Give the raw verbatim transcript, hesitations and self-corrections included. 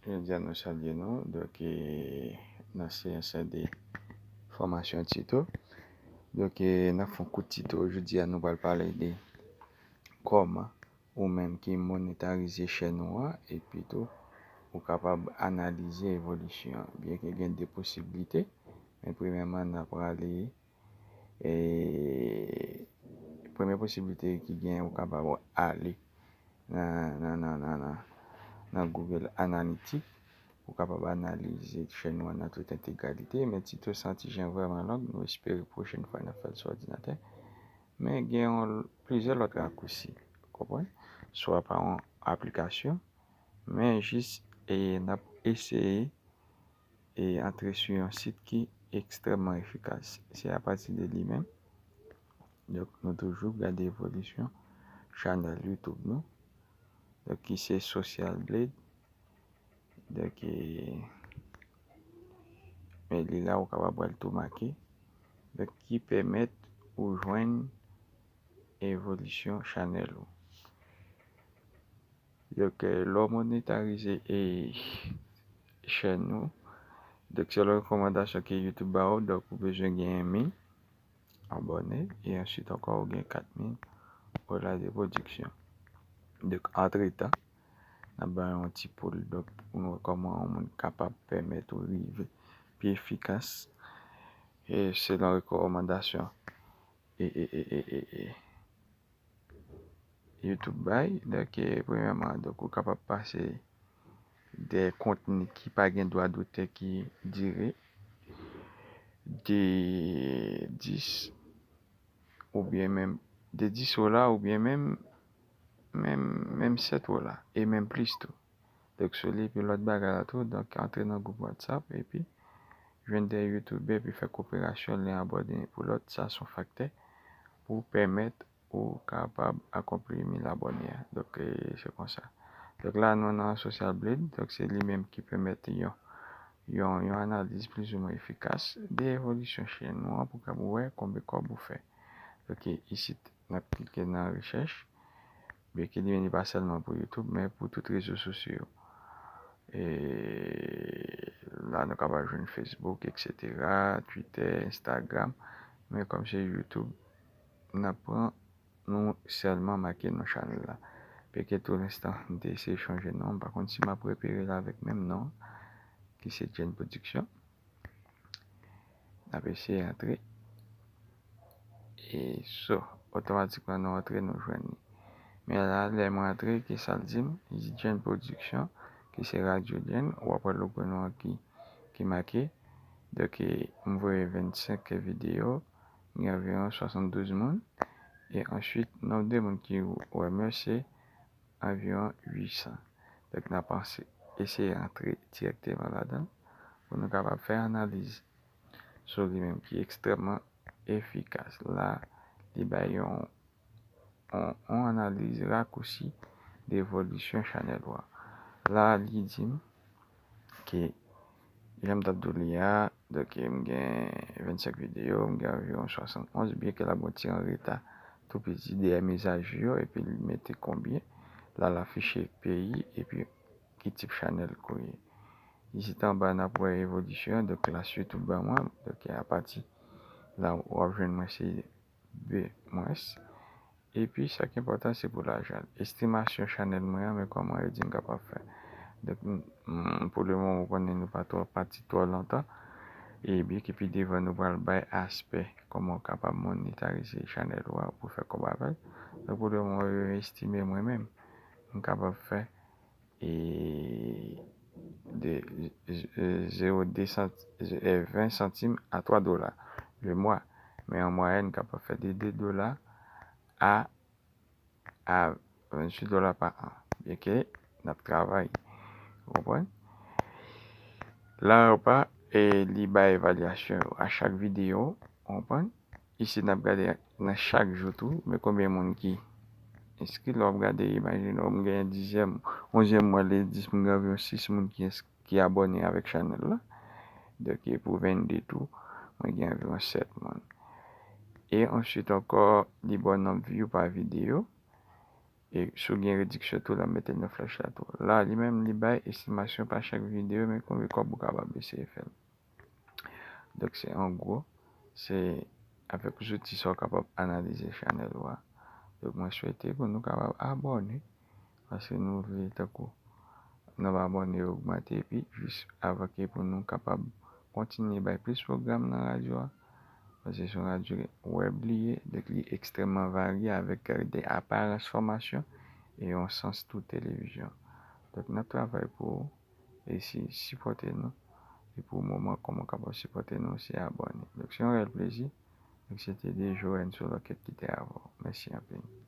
Jodi a nou salye nou, donk, e, nan seyans de fòmasyon tito. Donk, e, n ap fè yon kout tito. Jodi a nou pral pale de kòman ou menm ki monetarize chèn ou an, epi tou ou kapab analize evolisyon an. Byenke gen de posiblite, men premyèman n ap prale, e, premye posiblite ki gen, ou kapab ale nan, nan, nan, nan, nan, nan Google Analytics, ou kapab analize chèn ou an nan tout entegralite, men tito sa yon ti jan vrèman long, nou espere pwochèn fwa n ap fè l sou òdinatè. Men gen yon, plizyè lòt rakousi, konprann? Swa pa yon aplikasyon, men jis, e, n ap eseye, e, antre sou yon sit ki ekstrèmman efikas. Se apati de li menm, donk, nou toujou gade evolisyon chanèl YouTube nou, donk, ki se Social Blade. Donk, e, men li la, ou kapab wè l tou make. Donk, ki pèmèt ou jwenn evolisyon chanèl ou. Donk, e, lè w monetarize, e, chèn ou, donk, selon rekòmandasyon ke YouTube ba ou, donk, ou bezwen gen mil abòne, e answit ankò, ou gen kat mil dola de pwodiksyon. Donk, antretan, n ap ba yon ti poul, donk, pou nou wè kòman yon moun kapab pèmèt ou rive pi efikas, e selon rekòmandasyon, e, e, e, e, e, e, YouTube bay. Donk, e, premyèman, donk, ou kapab pase de kontni ki pa gen dwa dotè ki dire de dis oubyen menm de dis dola oubyen menm, menm, menm sèt dola, e menm plis tou. Donk, sou li, epi lòt bagay la tou, donk, antre nan gwoup WhatsApp, epi jwenn de youtubè, epi fè koperasyon, len abòne pou lòt, sa se yon faktè pou pèmèt ou kapab akonpli mil abòne a. Donk, e, se konsa. Donk, la, nou nan Social Blade, donk, se li menm ki pèmèt yon, yon, yon analiz plizoumwen efikas de evolisyon chèn ou an pou kapab wè konbyen kòb ou fè. Donk, e, isit, n ap klike nan rechèch. Byenke li menm li pa sèlman pou YouTube, men pou tout rezo sosyo yo. E la, nou kapab jwenn Facebook, et cetera, Twitter, Instagram. Men kòm se YouTube, n ap pran, nou sèlman make non chanèl la. Byenke tou lenstan, m te eseye chanje non, m pa konn si m ap repere l avèk menm non, ki se Jane Production. N ap eseye antre. E so, otomatikman nou antre, nou jwenn li. Men la, lè mwen antre, ki sa l di m? Li di Jane Production, ki se Radyo Jane, w ap wè logo nou an ki, ki make. Donk, e, m voye vennsenk videyo, gen anviwon swasanndouz moun. E answit, nonb de moun ki wè m yo, se anviwon uit san. Donk, n ap anse-, eseye antre dirèkteman ladan l pou nou kapab fè analiz sou li menm, ki ekstrèmman efikas. La, li bay yon, yon, yon analiz rakousi de evolisyon chanèl ou a. La, li di m ke, jan m t ap di w li a, donk, m gen vennsenk videyo, m gen anviwon swasannonz, byenke l ap gon ti an reta, tou piti dèyè mizajou yo, epi l mete konbyen. La, l afiche peyi, epi ki tip chanèl ke w ye. Isit anba, n ap wè evolisyon an, donk, la, YouTube ban mwen, donk, apati la, w ap jwenn mwen, se B mwens. Epi, sa ki enpòtan, se pou lajan. Estimasyon chanèl mwen an, men kòman yo di m kapab fè. Donk, m, m, pou le moman, ou konnen nou pa twò pati twò lontan. E byenke pi devan, nou pral bay aspè kòman w kapab monetarize chanèl ou a pou fè kòb avè l. Donk, pou le moman, yo estime mwen menm, m kapab fè e de, e, zewo de sant, e, ven santim a twa dola le mwa. Men an mwayèn, kapab fè de de dola a, a venntuit dola pa an. Byenke n ap travay. Ou konprann? La, yo pa, e li bay evalyasyon yo a chak videyo. Ou konprann? Isit, n ap gade nan chak jou tou, men konbyen moun ki enskri. Lè w ap gade, imajine w, m gen dizyèm, onzyèm mwa, le dis, m gen anviwon sis moun ki enskri, ki abòne avèk chanèl la. Donk, e pou vennde tou, mwen gen anviwon sèt moun. E answit ankò, li ba w nonb view pa videyo. E si w gen rediksyon tou, l ap mete l nan flèch la tou. La, li menm, li bay estimasyon pa chak videyo, men konbyen kòb ou kapab eseye fè l. Donk, se an gwo, se avèk zouti sa w kapab analize chanèl ou a. Donk, mwen swete pou nou kapab abòne, paske nou vle tankou nonb abòne yo ogmante, epi jis avan ke pou nou kapab kontinye bay plis pwogram nan radyo a, paske se yon radyo wèb li ye, donk li ekstrèmman varye avèk de aparans fòmasyon e yon sans tou televizyon. Donk, n ap travay pou ou, e si sipòte nou. E pou moman, kòman w kapab sipòte nou, se abòne. Donk, se yon rèl plezi. Donk, se te de Joen sou Lòkèt ki te avè w. Mèsi anpil.